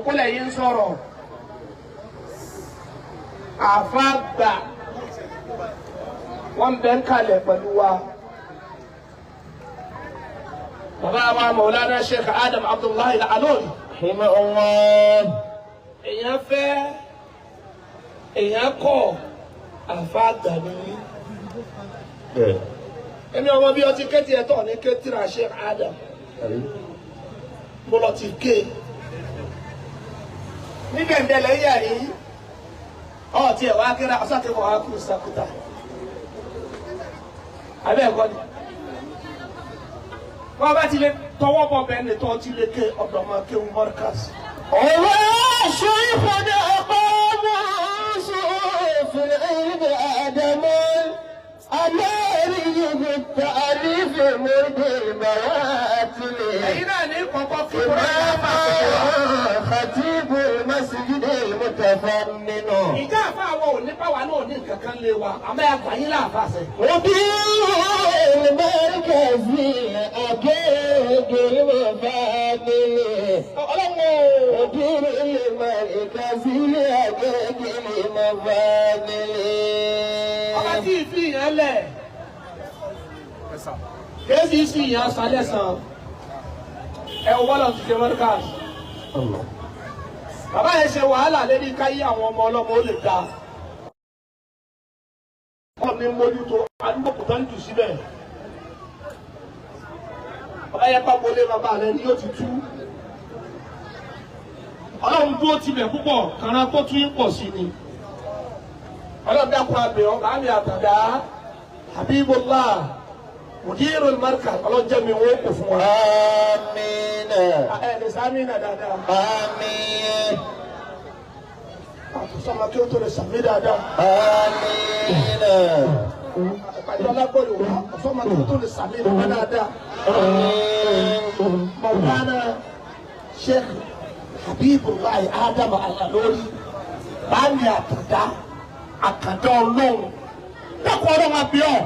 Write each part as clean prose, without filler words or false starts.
Kólẹ̀ yìí ń sọ̀rọ̀ àfa gbà wọ́n bẹ́ ń kalẹ̀ pẹ̀lú wa. Bàbá wa Mọ̀lánà Sheikh Adam Abdullahi Al-Alori. Rahimahullah. Èèyàn fẹ́, èèyàn kọ̀, àfa gbà ní. Èmi ọmọ bí ọtí kétì ẹ̀tọ́ ní kétìrà Sheikh Adam. Mo lọ ti ké. Níbẹ̀ ń bẹ̀lẹ̀ yẹ̀ yìí. Ọ̀tí ẹ̀ wá kíra ọ̀sàkẹ́kọ̀ọ́ wá kú sàkúta. Abẹ́ ẹ̀kọ́ ni. Wọ́n bá ti lè tọwọ́ bọ̀ bẹ́ẹ̀ ni tọ́ ti lè ké ọ̀dọ̀ máa kéwu Markaz. هو شيخنا قاموس في العلم آدم أماري بالتعريف مرد المواتل. Ẹ̀yin náà ní kọ̀ọ̀kan kí wọ́n yá máa fi wá. إمام خطيب المسجد المتفنن. Ìjà àfa àwọn ò ní báwa náà ní nǹkan kan lé wa, àmọ́ ẹ gbà yín láàfà sẹ́. مدير المركز أكيد المفاضل. Ọlọ́run o. مدير المركز أكيد المفاضل. Ọba tí ì fi yàn lẹ̀. Kéésì sì yàn sálẹ̀ sàn. Ẹ wọ́n lọ ti ṣe Markaz. Bàbá yẹn ṣe wàhálà lérí káyé àwọn ọmọ ọlọ́mọ ó lè ga. Ọlọ́run ní mójútó àdúgbò kò tán jù síbẹ̀. Bàbá yẹn bá wọlé bàbá rẹ ni yóò ti tú. Ọlọ́run dúró tibẹ̀ púpọ̀ kàrán kó tún pọ̀ sí ni. Ọlọ́run dákun abẹ́ ọ bàámi àtàdá Habibullah Mudirul Markaz, Ọlọ́run jẹ́ mi wọ́n kò fún wa. آمين. Ẹ lè sáámi náà dáadáa. آمين. Àtúnṣọmọ kí ó tó lè sàmì dáadáa. آمين. Ìpàdé ọlágbọ́dọ̀ wá ọ̀sọ́mọ kí ó tó lè sàmì dáadáa. آمين. Mọ̀lánà Sheikh Habibullah Adam Al-Alori, báàmì àtàdá àkàndá ọlọ́run. Dákun, ọlọ́run abíọ́.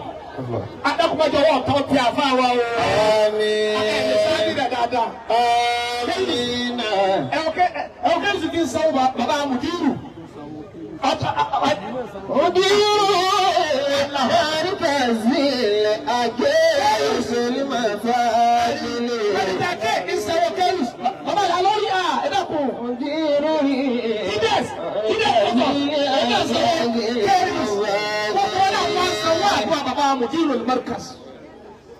Adákùnmọ́jọ wọ̀ tọ́ ti àfa wa o. آمين. Ẹ lè sáámi náà dáadáa. آمين. Ẹ ò kẹ́ ẹ sì ń sanwó bàbá Mudiru. مدير المركز أكيس المفاضل. Lọ́dún kẹ́ ìsanwó kẹ́rù bàbá Al-Alori à ẹ dákun. مدير Ides, Ides ọkọ̀, Ides kẹ́rù. Gbogbo wọn náà wọ́n sanwó àdúrà bàbá Mudiru Markaz.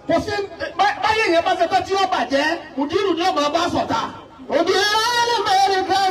Kò sí báyìí yẹn bá ṣe pé tí ó bàjẹ́, Mudiru ni ó máa bá sọ̀tà. مدير المركز.